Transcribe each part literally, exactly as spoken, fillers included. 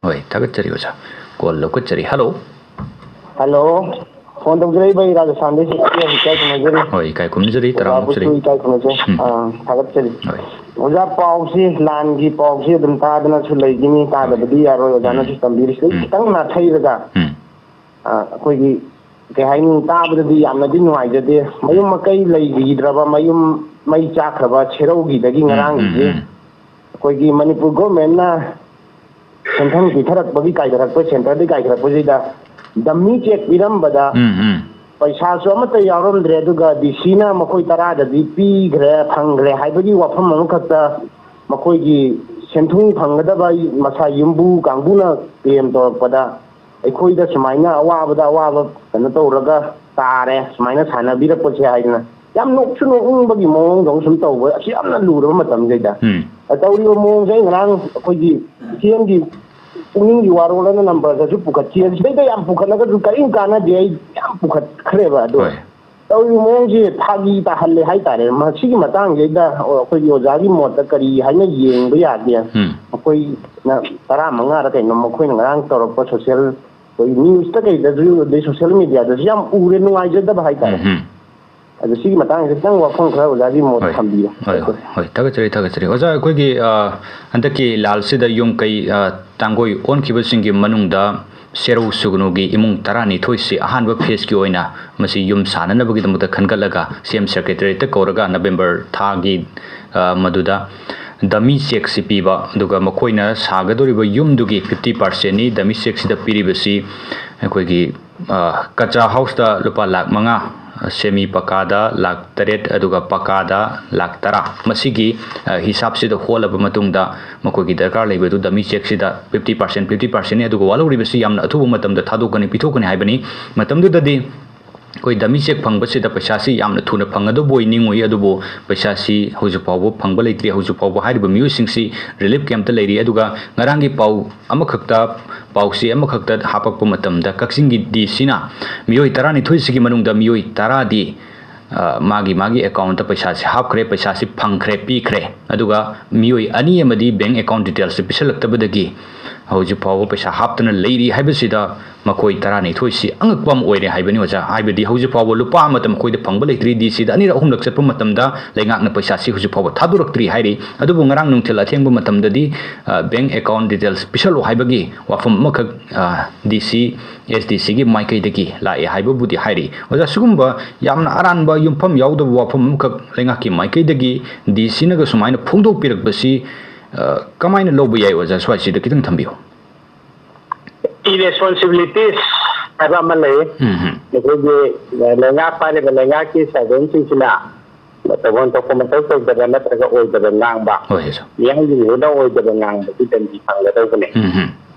ꯍꯣꯏ, ꯊꯥꯒꯠꯆꯔꯤ ꯑꯣꯖꯥ꯫ ꯀꯣꯜ ꯂꯧꯈꯠꯆꯔꯤ꯫ ꯍꯜꯂꯣ꯫ ꯍꯜꯂꯣ꯫ ꯐꯣꯟ ꯇꯧꯖꯔꯛꯏꯕ ꯑꯩ ꯔꯥꯖꯁꯊꯥꯟꯗꯒꯤ ꯁꯤꯁꯇꯔ ꯏꯀꯥꯏ ꯈꯨꯝꯅꯖꯔꯤ꯫ ꯑꯣꯖꯥꯕꯨꯁꯨ ꯆꯠꯂꯤ꯫ ꯏꯀꯥꯏ ꯈꯨꯝꯅꯖꯩ꯫ ꯎꯝ꯫ ꯑꯥ, ꯊꯥꯒꯠꯆꯔꯤ꯫ ꯍꯣꯏ꯫ ꯑꯣꯖꯥ, ꯄꯥꯎꯁꯤ, ꯂꯥꯟꯒꯤ ꯄꯥꯎꯁꯤ ꯑꯗꯨꯝ ꯇꯥꯗꯅꯁꯨ ꯂꯩꯈꯤꯅꯤ, ꯇꯥꯗꯕꯗꯤ ꯌꯥꯔꯣꯏ꯫ ꯑꯣꯖꯥꯅꯁꯨ ꯎꯝ꯫ ꯇꯝꯕꯤꯔꯤꯁꯤ꯫ ꯑꯩ ꯎꯝ꯫ ꯈꯤꯇꯪ ꯅꯥꯊꯩꯔꯒ, ꯎꯝ꯫ ꯑꯥ, ꯑꯩꯈꯣꯏꯒꯤ ꯀꯩ ꯍꯥꯏꯅꯤ, ꯇꯥꯕꯗꯗꯤ ꯌꯥꯝꯅꯗꯤ ꯅꯨꯡꯉꯥꯏꯖꯗꯦ꯫ ꯃꯌꯨꯝ ꯃꯀꯩ ꯂꯩꯈꯤꯗ꯭ꯔꯕ, ꯃꯌꯨꯝ ꯃꯩ ꯆꯥꯛꯈ꯭ꯔꯕ ꯁꯦꯔꯧꯒꯤꯗꯒꯤ ꯎꯝ, ꯉꯔꯥꯡꯒꯤꯁꯦ ꯎꯝ, ꯎꯝ꯫ ꯑꯩꯈꯣꯏꯒꯤ ꯃꯅꯤꯄꯨꯔ ꯒꯣꯔꯃꯦꯟꯅ ꯁꯦꯟꯐꯝ ꯄꯤꯊꯔꯛꯄꯒꯤ, ꯀꯥꯏꯊꯔꯛꯄ, ꯁꯦꯟꯇꯔꯗꯒꯤ ꯀꯥꯏꯊꯔꯛꯄꯁꯤꯗ ꯗꯝꯃꯤ ꯆꯦꯛ ꯄꯤꯔꯝꯕꯗ ꯎꯝ, ꯎꯝ꯫ ꯄꯩꯁꯥꯁꯨ ꯑꯃꯠꯇ ꯌꯥꯎꯔꯝꯗ꯭ꯔꯦ꯫ ꯑꯗꯨꯒ ꯗꯤ ꯁꯤꯅ ꯃꯈꯣꯏ ꯇꯔꯥꯗꯗꯤ ꯄꯤꯈ꯭ꯔꯦ, ꯐꯪꯈ꯭ꯔꯦ ꯍꯥꯏꯕꯒꯤ ꯋꯥꯐꯝ ꯑꯃꯈꯛꯇ ꯃꯈꯣꯏꯒꯤ ꯁꯦꯟꯊꯨꯡ ꯐꯪꯒꯗꯕ ꯃꯁꯥ ꯌꯨꯝꯕꯨ ꯀꯥꯡꯕꯨꯅ ꯀ꯭ꯂꯦꯝ ꯇꯧꯔꯛꯄꯗ, ꯑꯩꯈꯣꯏꯗ ꯁꯨꯃꯥꯏꯅ ꯑꯋꯥꯕꯗ ꯑꯋꯥꯕ ꯀꯩꯅꯣ ꯇꯧꯔꯒ ꯇꯥꯔꯦ, ꯁꯨꯃꯥꯏꯅ ꯁꯥꯟꯅꯕꯤꯔꯛꯄꯁꯦ ꯍꯥꯏꯗꯅ ꯌꯥꯝ ꯅꯣꯛꯁꯨ ꯅꯣꯛꯅꯤꯡꯕꯒꯤ ꯃꯑꯣꯡꯗꯧꯅ ꯁꯨꯝ ꯇꯧꯕ, ꯑꯁꯤ ꯌꯥꯝꯅ ꯂꯨꯔꯕ ꯃꯇꯝꯁꯤꯗ꯫ ꯎꯝ꯫ ꯇꯧꯔꯤꯕ ꯃꯑꯣꯡꯁꯦ ꯑꯩ ꯉꯔꯥꯡ ꯑꯩꯈꯣꯏꯒꯤ ꯏꯆꯦꯝꯒꯤ ꯄꯨꯛꯅꯤꯡꯒꯤ ꯋꯥꯔꯣꯜ ꯑꯅ ꯅꯝꯕꯔꯗꯁꯨ ꯄꯨꯈꯠꯈꯤ꯫ ꯁꯤꯗꯩꯗ ꯌꯥꯝ ꯄꯨꯈꯠꯂꯒꯁꯨ ꯀꯔꯤꯝ ꯀꯥꯟꯅꯗꯦ, ꯑꯩ ꯌꯥꯝ ꯄꯨꯈꯠꯈ꯭ꯔꯦꯕ꯫ ꯑꯗꯣ ꯍꯣꯏ꯫ ꯇꯧꯔꯤꯕ ꯃꯑꯣꯡꯁꯦ ꯐꯥꯒꯤ ꯇꯥꯍꯜꯂꯦ ꯍꯥꯏꯇꯥꯔꯦ꯫ ꯃꯁꯤꯒꯤ ꯃꯇꯥꯡꯁꯤꯗ ꯑꯩꯈꯣꯏꯒꯤ ꯑꯣꯖꯥꯒꯤ ꯃꯣꯠꯇ ꯀꯔꯤ ꯍꯥꯏꯅ ꯌꯦꯡꯕ ꯌꯥꯒꯦ? ꯎꯝ꯫ ꯑꯩꯈꯣꯏꯅ ꯇꯔꯥꯃꯉꯥꯗ ꯀꯩꯅꯣ ꯃꯈꯣꯏꯅ ꯉꯔꯥꯡ ꯇꯧꯔꯛꯄ ꯁꯣꯁꯤꯌꯦꯜ, ꯑꯩꯈꯣꯏ ꯅ꯭ꯌꯨꯁꯇ ꯀꯩꯗꯁꯨ, ꯑꯗꯩ ꯁꯣꯁꯤꯌꯦꯜ ꯃꯦꯗꯤꯌꯥꯗꯁꯨ ꯌꯥꯝ ꯎꯔꯦ, ꯅꯨꯡꯉꯥꯏꯖꯗꯕ ꯍꯥꯏꯇꯥꯔꯦ꯫ ꯎꯝ, ꯎꯝ꯫ ꯑꯗꯣ ꯁꯤꯒꯤ ꯃꯇꯥꯡꯁꯤꯗ ꯈꯤꯇꯪ ꯋꯥꯐꯝ ꯈꯔ ꯑꯣꯖꯥꯒꯤ ꯃꯣꯠ ꯍꯣꯏ, ꯊꯝꯕꯤꯌꯨ꯫ ꯍꯣꯏ, ꯍꯣꯏ, ꯍꯣꯏ, ꯊꯥꯒꯠꯆꯔꯤ, ꯊꯥꯒꯠꯆꯔꯤ꯫ ꯑꯣꯖꯥ, ꯑꯩꯈꯣꯏꯒꯤ, ꯑ, ꯍꯟꯗꯛꯀꯤ ꯂꯥꯜꯁꯤꯗ ꯌꯨꯝ ꯀꯩ, ꯑ, ꯇꯥꯡꯒꯣꯏ ꯑꯣꯟꯈꯤꯕꯁꯤꯡꯒꯤ ꯃꯅꯨꯡꯗ ꯁꯦꯔꯧ ꯁꯨꯒꯅꯨꯒꯤ ꯏꯃꯨꯡ ꯇꯔꯥꯅꯤꯊꯣꯏꯁꯤ ꯑꯍꯥꯟꯕ ꯐꯦꯁꯀꯤ ꯑꯣꯏꯅ ꯃꯁꯤ ꯌꯨꯝ ꯁꯥꯅꯅꯕꯒꯤꯗꯃꯛꯇ ꯈꯟꯒꯠꯂꯒ ꯁꯤ ꯑꯦꯝ ꯁꯦꯀ꯭ꯔꯦꯇꯔꯤꯌꯦꯠꯇ ꯀꯧꯔꯒ ꯅꯕꯦꯝꯕꯔ ꯊꯥꯒꯤ, ꯑ, ꯃꯗꯨꯗ ꯗꯃꯤ ꯆꯦꯛꯁꯤ ꯄꯤꯕ, ꯑꯗꯨꯒ ꯃꯈꯣꯏꯅ ꯁꯥꯒꯗꯧꯔꯤꯕ ꯌꯨꯝꯗꯨꯒꯤ ꯐꯤꯐꯇꯤ ꯄꯥꯔꯁꯦꯟꯅꯤ ꯗꯃꯤ ꯆꯦꯛꯁꯤꯗ ꯄꯤꯔꯤꯕꯁꯤ꯫ ꯑꯩꯈꯣꯏꯒꯤ, ꯑ, ꯀꯆꯥ ꯍꯥꯎꯁꯇ ꯂꯨꯄꯥ ꯂꯥꯈ ꯃꯉꯥ, ꯁꯦꯃꯤ ꯄꯀꯥꯗ ꯂꯥꯈ ꯇꯔꯦꯠ, ꯑꯗꯨꯒ ꯄꯀꯥꯗ ꯂꯥꯈ ꯇꯔꯥ꯫ ꯃꯁꯤꯒꯤ, ꯑ, ꯍꯤꯁꯥꯞꯁꯤꯗ ꯍꯣꯠꯂꯕ ꯃꯇꯨꯡꯗ ꯃꯈꯣꯏꯒꯤ ꯗꯔꯀꯥꯔ ꯂꯩꯕꯗꯨ ꯗꯃꯤ ꯆꯦꯛꯁꯤꯗ ꯐꯤꯐꯇꯤ ꯄꯥꯔꯁꯦꯟ, ꯐꯤꯐꯇꯤ ꯄꯥꯔꯁꯦꯟꯅꯤ, ꯑꯗꯨꯒ ꯋꯥꯠꯍꯧꯔꯤꯕꯁꯤ ꯌꯥꯝꯅ ꯑꯊꯨꯕ ꯃꯇꯝꯗ ꯊꯥꯗꯣꯛꯀꯅꯤ, ꯄꯤꯊꯣꯛꯀꯅꯤ ꯍꯥꯏꯕꯅꯤ꯫ ꯃꯇꯝꯗꯨꯗꯗꯤ ꯑꯩꯈꯣꯏ ꯗꯃꯤ ꯆꯦꯛ ꯐꯪꯕꯁꯤꯗ ꯄꯩꯁꯥꯁꯤ ꯌꯥꯝꯅ ꯊꯨꯅ ꯐꯪꯒꯗꯧꯕ ꯑꯣꯏ ꯅꯤꯡꯉꯨꯏ, ꯑꯗꯨꯕꯨ ꯄꯩꯁꯥꯁꯤ ꯍꯧꯖꯤꯛ ꯐꯥꯎꯕ ꯐꯪꯕ ꯂꯩꯇ꯭ꯔꯤ꯫ ꯍꯧꯖꯤꯛ ꯐꯥꯎꯕ ꯍꯥꯏꯔꯤꯕ ꯃꯤꯑꯣꯏꯁꯤꯡꯁꯤ ꯔꯤꯂꯤꯐ ꯀꯦꯝꯞꯇ ꯂꯩꯔꯤ꯫ ꯑꯗꯨꯒ ꯉꯔꯥꯡꯒꯤ ꯄꯥꯎ ꯑꯃꯈꯛꯇ, ꯄꯥꯎꯆꯦ ꯑꯃꯈꯛꯇ ꯍꯥꯄꯛꯄ ꯃꯇꯝꯗ ꯀꯛꯆꯤꯡꯒꯤ ꯗꯤ ꯁꯤꯅ ꯃꯤꯑꯣꯏ ꯇꯔꯥꯅꯤꯊꯣꯏꯁꯤꯒꯤ ꯃꯅꯨꯡꯗ ꯃꯤꯑꯣꯏ ꯇꯔꯥꯗꯤ, ꯑ, ꯃꯥꯒꯤ, ꯃꯥꯒꯤ ꯑꯦꯀꯥꯎꯟꯠꯇ ꯄꯩꯁꯥꯁꯤ ꯍꯥꯞꯈ꯭ꯔꯦ, ꯄꯩꯁꯥꯁꯤ ꯐꯪꯈ꯭ꯔꯦ, ꯄꯤꯈ꯭ꯔꯦ꯫ ꯑꯗꯨꯒ ꯃꯤꯑꯣꯏ ꯑꯅꯤ ꯑꯃꯗꯤ ꯕꯦꯡꯛ ꯑꯦꯀꯥꯎꯟꯠ ꯗꯤꯇꯦꯜꯁꯁꯤ ꯄꯤꯁꯜꯂꯛꯇꯕꯗꯒꯤ ꯍꯧꯖꯤꯛ ꯐꯥꯎꯕ ꯄꯩꯁꯥ ꯍꯥꯞꯇꯅ ꯂꯩꯔꯤ ꯍꯥꯏꯕꯁꯤꯗ ꯃꯈꯣꯏ ꯇꯔꯥꯅꯤꯊꯣꯏꯁꯤ ꯑꯉꯛꯄ ꯑꯃ ꯑꯣꯏꯔꯦ ꯍꯥꯏꯕꯅꯤ ꯑꯣꯖꯥ꯫ ꯍꯥꯏꯕꯗꯤ ꯍꯧꯖꯤꯛ ꯐꯥꯎꯕ ꯂꯨꯄꯥ ꯑꯃꯠꯇ ꯃꯈꯣꯏꯗ ꯐꯪꯕ ꯂꯩꯇ꯭ꯔꯤ꯫ ꯗꯤ ꯁꯤꯗ ꯑꯅꯤꯔꯛ ꯑꯍꯨꯝꯂꯛ ꯆꯠꯄ ꯃꯇꯝꯗ ꯂꯩꯉꯥꯛꯅ ꯄꯩꯁꯥꯁꯤ ꯍꯧꯖꯤꯛ ꯐꯥꯎꯕ ꯊꯥꯗꯣꯔꯛꯇ꯭ꯔꯤ ꯍꯥꯏꯔꯤ꯫ ꯑꯗꯨꯕꯨ ꯉꯔꯥꯡ ꯅꯨꯡꯊꯤꯜ ꯑꯊꯦꯡꯕ ꯃꯇꯝꯗꯗꯤ, ꯑ, bank account details ꯄꯤꯁꯜꯂꯨ ꯍꯥꯏꯕꯒꯤ ꯋꯥꯐꯝ ꯑꯃꯈꯛ, ꯑ, ꯗꯤ ꯁꯤ, ꯑꯦꯁ ꯗꯤ ꯁꯤꯒꯤ ꯃꯥꯏꯀꯩꯗꯒꯤ ꯂꯥꯛꯑꯦ ꯍꯥꯏꯕꯕꯨꯗꯤ ꯍꯥꯏꯔꯤ꯫ ꯑꯣꯖꯥ, ꯁꯤꯒꯨꯝꯕ ꯌꯥꯝꯅ ꯑꯔꯥꯟꯕ, ꯌꯨꯝꯐꯝ ꯌꯥꯎꯗꯕ ꯋꯥꯐꯝ ꯑꯃꯈꯛ ꯂꯩꯉꯥꯛꯀꯤ ꯃꯥꯏꯀꯩꯗꯒꯤ ꯗꯤ ꯁꯤꯅꯒ ꯁꯨꯃꯥꯏꯅ ꯐꯣꯡꯗꯣꯛꯄꯤꯔꯛꯄꯁꯤ, ꯑ, ꯀꯃꯥꯏꯅ ꯂꯧꯕ ꯌꯥꯏ ꯑꯣꯖꯥ? ꯁ꯭ꯋꯥꯏꯁꯤꯗ ꯈꯤꯇꯪ ꯊꯝꯕꯤꯌꯨ꯫ Irresponsibilities ꯍꯥꯏꯕ ꯑꯃ ꯂꯩ꯫ ꯎꯝ, ꯎꯝ꯫ ꯑꯩꯈꯣꯏꯒꯤ ꯂꯩꯉꯥꯛ ꯄꯥꯏꯔꯤꯕ ꯂꯩꯉꯥꯛꯀꯤ ꯁꯥꯖꯟꯁꯤꯡꯁꯤꯅ ꯇꯧꯐꯝ ꯊꯣꯛꯄ ꯃꯊꯧ ꯇꯧꯗꯕ ꯅꯠꯇ꯭ꯔꯒ ꯑꯣꯏꯗꯕ ꯉꯥꯡꯕ, ꯍꯣꯏ, ꯁꯥꯔ꯫ ꯃꯤꯌꯥꯝꯒꯤ ꯃꯤꯍꯨꯠꯅ ꯑꯣꯏꯗꯕ ꯉꯥꯡꯕꯗꯤ ꯗꯟꯗꯤ ꯐꯪꯒꯗꯧꯕꯅꯦ꯫ ꯎꯝ, ꯎꯝ꯫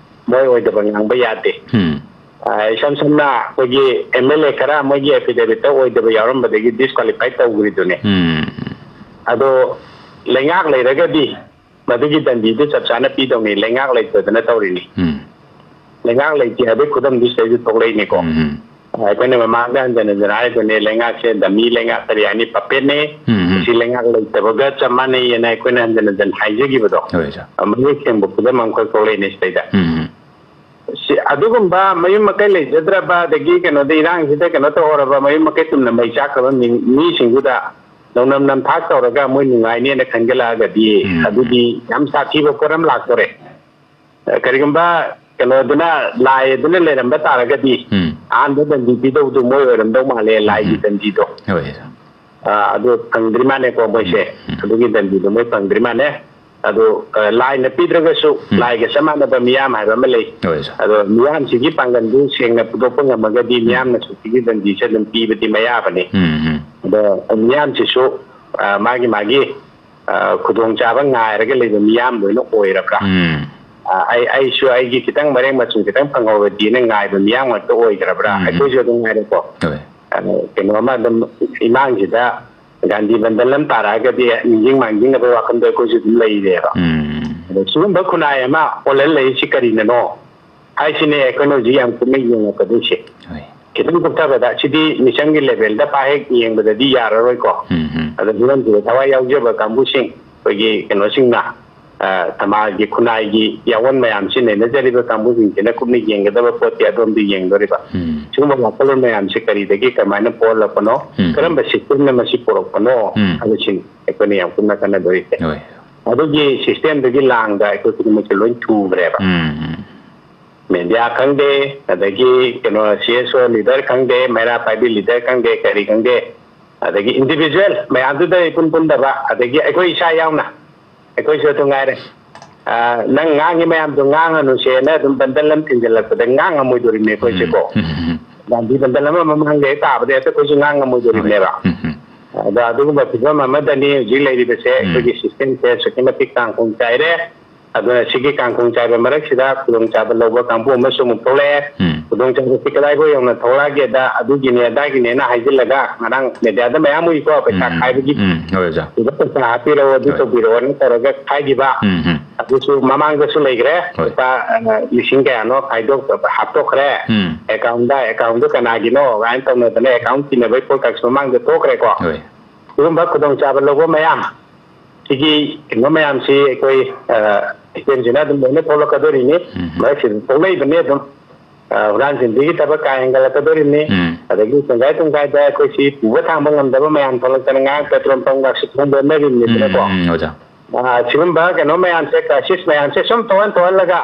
ꯃꯣꯏ ꯑꯣꯏꯗꯕ ꯉꯥꯡꯕ ꯌꯥꯗꯦ꯫ ꯎꯝ꯫ ꯑ, ꯏꯁꯝ ꯁꯝꯅ ꯑꯩꯈꯣꯏꯒꯤ ꯑꯦꯝ ꯑꯦꯜ ꯑꯦ ꯈꯔ ꯃꯣꯏꯒꯤ affidavitꯇ ꯑꯣꯏꯗꯕ ꯌꯥꯎꯔꯝꯕꯗꯒꯤ disqualify ꯇꯧꯈ꯭ꯔꯤꯗꯨꯅꯦ꯫ ꯎꯝ꯫ ꯑꯗꯣ ꯂꯩꯉꯥꯛ ꯂꯩꯔꯒꯗꯤ ꯃꯗꯨꯒꯤ ꯗꯟꯗꯤꯗꯨ ꯆꯞ ꯆꯥꯅ ꯄꯤꯗꯧꯅꯤ꯫ ꯂꯩꯉꯥꯛ ꯂꯩꯇꯗꯅ ꯇꯧꯔꯤꯅꯤ꯫ ꯎꯝ꯫ ꯂꯩꯉꯥꯛ ꯂꯩꯇꯦ ꯍꯥꯏꯕꯒꯤ ꯈꯨꯗꯝꯗꯨ ꯁꯤꯗꯩꯁꯨ ꯊꯣꯛꯂꯛꯏꯅꯤꯀꯣ꯫ ꯎꯝ, ꯎꯝ꯫ ꯑꯩꯈꯣꯏꯅ ꯃꯃꯥꯡꯗ ꯍꯟꯖꯤꯟ ꯍꯟꯖꯤꯟ ꯍꯥꯏꯗꯨꯅꯦ, ꯂꯩꯉꯥꯛꯁꯦ ꯗꯃꯤ ꯂꯩꯉꯥꯛ, ꯀꯔꯤ ꯍꯥꯏꯅꯤ, puppetꯅꯦ꯫ ꯎꯝ, ꯎꯝ꯫ ꯃꯁꯤ ꯂꯩꯉꯥꯛ ꯂꯩꯇꯕꯒ ꯆꯞ ꯃꯥꯟꯅꯩꯌꯦꯅ ꯑꯩꯈꯣꯏꯅ ꯍꯟꯖꯤꯟ ꯍꯟꯖꯤꯟ ꯍꯥꯏꯖꯈꯤꯕꯗꯣ꯫ ꯍꯣꯏ, ꯁꯥꯔ꯫ ꯃꯌꯦꯛ ꯁꯦꯡꯕ ꯈꯨꯗꯝ ꯑꯃꯈꯛ ꯊꯣꯛꯂꯛꯏꯅꯦ ꯁꯤꯗꯩꯗ꯫ ꯎꯝ, ꯎꯝ꯫ ꯁꯤ, ꯑꯗꯨꯒꯨꯝꯕ ꯃꯌꯨꯝ ꯃꯀꯩ ꯂꯩꯖꯗ꯭ꯔꯕ, ꯑꯗꯒꯤ ꯀꯩꯅꯣꯗ, ꯏꯔꯥꯡꯁꯤꯗ ꯀꯩꯅꯣ ꯇꯧꯍꯧꯔꯕ, ꯃꯌꯨꯝ ꯃꯀꯩ ꯄꯨꯝꯅ ꯃꯩ ꯆꯥꯛꯈ꯭ꯔꯕ ꯃꯤ-, ꯃꯤꯁꯤꯡꯗꯨꯗ ꯅꯧꯅꯝ ꯅꯝꯊꯥꯛ ꯇꯧꯔꯒ ꯃꯣꯏ ꯅꯨꯡꯉꯥꯏꯅꯦꯅ ꯈꯟꯒꯠꯂꯛꯑꯒꯗꯤ, ꯎꯝ꯫ ꯑꯗꯨꯗꯤ ꯌꯥꯝ ꯁꯥꯊꯤꯕ ꯄꯣꯠ ꯑꯃ ꯂꯥꯛꯇꯣꯔꯦ꯫ ꯑ, ꯀꯔꯤꯒꯨꯝꯕ ꯀꯩꯅꯣꯗꯨꯅ, ꯂꯥꯏ ꯑꯗꯨꯅ ꯂꯩꯔꯝꯕ ꯇꯥꯔꯒꯗꯤ, ꯎꯝ꯫ ꯑꯍꯥꯟꯕ ꯗꯟꯗꯤ ꯄꯤꯗꯧꯗꯣ ꯃꯣꯏ ꯑꯣꯏꯔꯝꯗꯧ ꯃꯥꯜꯂꯦ, ꯂꯥꯏꯒꯤ ꯎꯝ꯫ ꯗꯟꯗꯤꯗꯣ꯫ ꯍꯣꯏ꯫ ꯑ, ꯑꯗꯨ ꯐꯪꯗ꯭ꯔꯤ ꯃꯥꯜꯂꯦꯀꯣ ꯃꯣꯏꯁꯦ꯫ ꯎꯝ, ꯎꯝ꯫ ꯑꯗꯨꯒꯤ ꯗꯟꯗꯤꯗꯣ ꯃꯣꯏ ꯐꯪꯗ꯭ꯔꯤ ꯃꯥꯜꯂꯦ꯫ ꯑꯗꯣ, ꯑ, ꯂꯥꯏꯅ ꯄꯤꯗ꯭ꯔꯒꯁꯨ ꯎꯝ꯫ ꯂꯥꯏꯒ ꯆꯞ ꯃꯥꯟꯅꯕ ꯃꯤꯌꯥꯝ ꯍꯥꯏꯕ ꯑꯃ ꯂꯩ꯫ ꯍꯣꯏ, ꯁꯥꯔ꯫ ꯑꯗꯣ ꯃꯤꯌꯥꯝꯁꯤꯒꯤ ꯄꯥꯡꯒꯜꯗꯨ ꯁꯦꯡꯅ ꯄꯨꯊꯣꯛꯄ ꯉꯝꯃꯒꯗꯤ, ꯎꯝ꯫ ꯃꯤꯌꯥꯝꯅꯁꯨ ꯁꯤꯒꯤ ꯗꯟꯗꯤꯁꯦ ꯑꯗꯨꯝ ꯄꯤꯕꯗꯤ ꯃꯌꯥꯕꯅꯤ꯫ ꯎꯝ, ꯎꯝ꯫ ꯑꯗꯣ ꯃꯤꯌꯥꯝꯁꯤꯁꯨ, ꯑ, ꯃꯥꯒꯤ ꯃꯥꯒꯤ, ꯑ, ꯈꯨꯗꯣꯡꯆꯥꯕ ꯉꯥꯏꯔꯒ ꯂꯩꯕ ꯃꯤꯌꯥꯝ ꯂꯣꯏꯅ ꯑꯣꯏꯔꯕ꯭ꯔꯥ? ꯎꯝ꯫ ꯑ, ꯑꯩ, ꯑꯩꯁꯨ ꯑꯩꯒꯤ ꯈꯤꯇꯪ ꯃꯔꯦꯡ ꯃꯆꯨꯝ ꯈꯤꯇꯪ ꯐꯪꯍꯧꯔꯗꯤꯅ ꯉꯥꯏꯕ ꯃꯤꯌꯥꯝ ꯉꯥꯛꯇ ꯑꯣꯏꯈ꯭ꯔꯕ꯭ꯔꯥ? ꯎꯝ꯫ ꯑꯩꯈꯣꯏꯁꯨ ꯑꯗꯨꯝ ꯉꯥꯏꯔꯦꯀꯣ꯫ ꯍꯣꯏ꯫ ꯑ, ꯀꯩꯅꯣ ꯑꯃ ꯑꯗꯨꯝ ꯏꯃꯥꯡꯁꯤꯗ ꯒꯥꯟꯙꯤ ꯕꯟꯗꯟ ꯑꯃ ꯇꯥꯔꯛꯑꯒꯗꯤ ꯅꯤꯡꯁꯤꯡ ꯃꯥꯡꯖꯤꯡꯅꯕꯒꯤ ꯋꯥꯈꯜꯗꯣ ꯑꯩꯈꯣꯏꯁꯨ ꯑꯗꯨꯝ ꯂꯩꯔꯦꯕ꯫ ꯎꯝ꯫ ꯑꯗꯣ ꯁꯤꯒꯨꯝꯕ ꯈꯨꯟꯅꯥꯏ ꯑꯃ ꯑꯣꯜꯍꯜꯂꯛꯏꯁꯤ ꯀꯔꯤꯅꯅꯣ ꯍꯥꯏꯁꯤꯅꯦ ꯑꯩꯈꯣꯏꯅ ꯍꯧꯖꯤꯛ ꯌꯥꯝ ꯀꯨꯞꯅ ꯌꯦꯡꯉꯛꯀꯗꯣꯏꯁꯦ꯫ ꯍꯣꯏ꯫ ꯈꯤꯇꯪ ꯀꯨꯞꯊꯕꯗ, ꯁꯤꯗꯤ ꯃꯤꯆꯪꯒꯤ levelꯗ ꯄꯥ ꯍꯦꯛ ꯌꯦꯡꯕꯗꯗꯤ ꯌꯥꯔꯔꯣꯏꯀꯣ꯫ ꯎꯝ, ꯎꯝ꯫ ꯑꯗꯣ ꯍꯤꯔꯝꯁꯤꯗ ꯊꯋꯥꯏ ꯌꯥꯎꯖꯕ ꯀꯥꯡꯕꯨꯁꯤꯡ, ꯑꯩꯈꯣꯏꯒꯤ ꯀꯩꯅꯣꯁꯤꯡꯅ, ꯁꯃꯥꯖꯒꯤ, ꯈꯨꯟꯅꯥꯏꯒꯤ ꯌꯥꯑꯣꯟ ꯃꯌꯥꯝꯁꯤ ꯅꯩꯅꯖꯔꯤꯕ ꯀꯥꯡꯕꯨꯁꯤꯡꯁꯤꯅ ꯀꯨꯞꯅ ꯌꯦꯡꯒꯗꯕ ꯄꯣꯠꯇꯤ ꯑꯗꯣꯝꯗ ꯌꯦꯡꯗꯣꯔꯤꯕ꯫ ꯎꯝ꯫ ꯁꯤꯒꯨꯝꯕ ꯋꯥꯈꯜꯂꯣꯟ ꯃꯌꯥꯝꯁꯤ ꯀꯔꯤꯗꯒꯤ ꯀꯃꯥꯏꯅ ꯄꯣꯛꯍꯜꯂꯛꯄꯅꯣ, ꯎꯝ꯫ ꯀꯔꯝꯕ system ꯅ ꯃꯁꯤ ꯄꯨꯔꯛꯄꯅꯣ, ꯎꯝ꯫ ꯍꯥꯏꯕꯁꯤꯅꯤ ꯑꯩꯈꯣꯏꯅ ꯌꯥꯝ ꯀꯨꯞꯅ ꯈꯟꯅꯗꯣꯔꯤꯁꯦ꯫ ꯍꯣꯏ꯫ ꯑꯗꯨꯒꯤ system ꯗꯨꯒꯤ ꯂꯥꯡꯗ ꯑꯩꯈꯣꯏ ꯈꯨꯗꯤꯡꯃꯛꯁꯦ ꯂꯣꯏ ꯊꯨꯈ꯭ꯔꯦꯕ꯫ ꯎꯝ, ꯎꯝ꯫ Media ꯈꯪꯗꯦ, ꯑꯗꯒꯤ ꯀꯩꯅꯣ, C S O leader ꯈꯪꯗꯦ, ꯃꯩꯔꯥ ꯄꯥꯏꯕꯤ leader ꯈꯪꯗꯦ, ꯀꯔꯤ ꯈꯪꯗꯦ, ꯑꯗꯒꯤ individual ꯃꯌꯥꯝꯗꯨꯗ ꯏꯄꯨꯟ ꯄꯨꯟꯗꯕ, ꯑꯗꯒꯤ ꯑꯩꯈꯣꯏ ꯏꯁꯥ ꯌꯥꯎꯅ, ꯑꯩꯈꯣꯏꯁꯨ ꯑꯗꯨ ꯉꯥꯏꯔꯦ꯫ ꯑ, ꯅꯪ ꯉꯥꯡꯉꯤ ꯃꯌꯥꯝꯗꯣ ꯉꯥꯡꯉꯅꯨꯁꯦꯅ ꯑꯗꯨꯝ bundle ꯑꯃ ꯊꯤꯟꯖꯜꯂꯛꯄꯗ ꯉꯥꯡ ꯉꯝꯃꯣꯏꯗꯣꯔꯤꯕꯅꯦ ꯑꯩꯈꯣꯏꯁꯦꯀꯣ꯫ ꯎꯝ, ꯎꯝ, ꯎꯝ꯫ ꯒꯥꯟꯙꯤ bundle ꯑꯃ ꯃꯃꯥꯡꯗ ꯍꯦꯛ ꯇꯥꯕꯗ ꯍꯦꯛꯇ ꯑꯩꯈꯣꯏꯁꯨ ꯉꯥꯡ ꯉꯝꯃꯣꯏꯗꯣꯔꯤꯕꯅꯦꯕ꯫ ꯎꯝ, ꯎꯝ꯫ ꯑꯗꯣ ꯑꯗꯨꯒꯨꯝꯕ ꯐꯤꯕꯝ ꯑꯃꯗꯅꯤ ꯍꯧꯖꯤꯛ ꯂꯩꯔꯤꯕꯁꯦ꯫ ꯎꯝ꯫ ꯑꯩꯈꯣꯏꯒꯤ system ꯁꯦ ꯑꯁꯨꯛꯀꯤ ꯃꯇꯤꯛ ꯀꯥꯡꯈꯣꯡ ꯆꯥꯏꯔꯦ꯫ ꯑꯗꯨꯅ ꯁꯤꯒꯤ ꯀꯥꯡꯈꯣꯡ ꯆꯥꯏꯕ ꯃꯔꯛꯁꯤꯗ ꯈꯨꯗꯣꯡꯆꯥꯕ ꯂꯧꯕ ꯀꯥꯡꯕꯨ ꯑꯃꯁꯨ ꯑꯃꯨꯛ ꯊꯣꯛꯂꯛꯑꯦ꯫ ꯎꯝ꯫ ꯈꯨꯗꯣꯡꯆꯥꯕꯁꯤ ꯀꯗꯥꯏꯐꯥꯎ ꯌꯧꯅ ꯊꯣꯛꯂꯛꯑꯒꯦꯗ, ꯑꯗꯨꯒꯤꯅꯦ ꯑꯗꯥꯒꯤꯅꯦꯅ ꯍꯥꯏꯖꯤꯜꯂꯒ, ꯉꯔꯥꯡ media ꯗ ꯃꯌꯥꯝ ꯎꯏꯀꯣ, ꯄꯩꯁꯥ ꯎꯝ, ꯈꯥꯏꯕꯒꯤ, ꯎꯝ, ꯍꯣꯏ, ꯑꯣꯖꯥ꯫ ꯁꯤꯗ ꯄꯩꯁꯥ ꯍꯥꯞꯄꯤꯔꯛꯑꯣ, ꯑꯗꯨ ꯍꯣꯏ꯫ ꯇꯧꯕꯤꯔꯛꯑꯣꯅ ꯇꯧꯔꯒ ꯈꯥꯏꯈꯤꯕ꯫ ꯎꯝ, ꯎꯝ꯫ ꯑꯗꯨꯁꯨ ꯃꯃꯥꯡꯗꯁꯨ ꯂꯩꯈ꯭ꯔꯦ꯫ ꯍꯣꯏ꯫ ꯂꯨꯄꯥ, ꯑ, ꯂꯤꯁꯤꯡ ꯀꯌꯥꯅꯣ ꯈꯥꯏꯗꯣꯛ-, ꯍꯥꯞꯇꯣꯛꯈ꯭ꯔꯦ꯫ ꯎꯝ꯫ Account ꯗ, account ꯗꯨ ꯀꯅꯥꯒꯤꯅꯣ ꯀꯥꯏꯅ ꯇꯧꯅꯗꯅ account ꯊꯤꯅꯕꯒꯤ ꯄꯣꯠꯀꯁꯨ ꯃꯃꯥꯡꯗ ꯊꯣꯛꯈ꯭ꯔꯦꯀꯣ꯫ ꯍꯣꯏ꯫ ꯁꯤꯒꯨꯝꯕ ꯈꯨꯗꯣꯡꯆꯥꯕ ꯂꯧꯕ ꯃꯌꯥꯝ, ꯁꯤꯒꯤ ꯀꯩꯅꯣ ꯃꯌꯥꯝꯁꯤ ꯑꯩꯈꯣꯏ, ꯑ, system ꯁꯤꯅ ꯑꯗꯨꯝ ꯂꯣꯏꯅ ꯊꯣꯛꯂꯛꯀꯗꯣꯔꯤꯅꯤ꯫ ꯎꯝ꯫ ꯃꯔꯛꯁꯤꯗ ꯊꯣꯛꯂꯛꯏꯕꯅꯤ ꯑꯗꯨꯝ꯫ ꯑ, ꯍꯨꯔꯥꯟ ꯆꯤꯟꯊꯤꯒꯤ ꯊꯕꯛ ꯀꯥ ꯍꯦꯟꯒꯠꯂꯛꯀꯗꯣꯔꯤꯕꯅꯤ꯫ ꯎꯝ꯫ ꯑꯗꯒꯤ ꯇꯪꯈꯥꯏ ꯇꯪꯈꯥꯏꯗ ꯑꯩꯈꯣꯏ ꯁꯤ ꯄꯨꯕ ꯊꯥꯡꯕ ꯉꯝꯗꯕ ꯃꯌꯥꯝ ꯊꯣꯛꯂꯛꯇꯅ ꯉꯔꯥꯡ petrol pump ꯒꯁꯨ ꯊꯣꯡ ꯂꯣꯟꯅꯔꯤꯕꯅꯤꯗꯅꯀꯣ꯫ ꯎꯝ, ꯎꯝ, ꯑꯣꯖꯥ꯫ ꯑ, ꯁꯤꯒꯨꯝꯕ ꯀꯩꯅꯣ ꯃꯌꯥꯝꯁꯦ, crisis ꯃꯌꯥꯝꯁꯦ ꯁꯨꯝ ꯊꯣꯛꯍꯟ ꯊꯣꯛꯍꯜꯂꯒ